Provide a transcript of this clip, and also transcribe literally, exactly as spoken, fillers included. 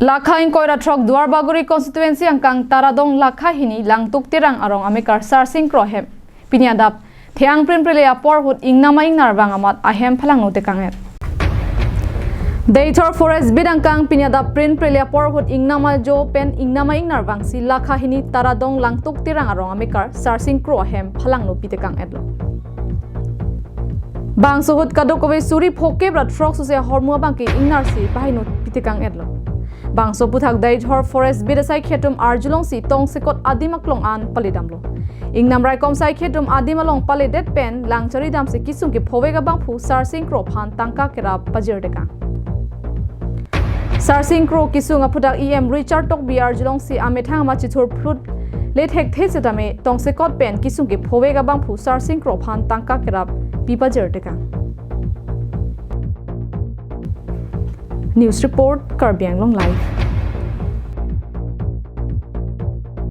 Lakha ingkoi ra throk Duarbagori constituency angkang Taradong Lakha hini Langtuk Terang arong amekar Sarsing Kro ahem pini adap the-ang prin prele apor ahut ingnam a-ingnar vang amat ahem phalangno tekang-et. Deithor Forest Beat angkang pini adap prin prele apor ahut ingnam ajo pen ingnam a-ingnar vangsi Lakha hini Taradong Langtuk Terang arong amekar Sarsing Kro ahem phalangno pitekang-etlo. Bangso ahut kadokave suri phokep ra throk suse ahormu abangke ingnarsi paheno pitekang-etlo. Bangso aphuthak Deithor Forest Beat asaikhei atum arjulongsi tongsekot adim aklong an paledamlo. Ingnam raikom asaikhei atum adim along paledet pen langchari damsi kesung kephovek abangphu Sarsing Kro aphan tangka kerap pajirtekang. Sarsing Kro kesung aphuthak E M Richard Tokbi arjulongsi amethang amat chithurphlut le thekthe setame tongsekot pen kesung kephovek abangphu Sarsing Kro aphan tangka kerap pipajirtekang. News report, Karbi Anglong Live.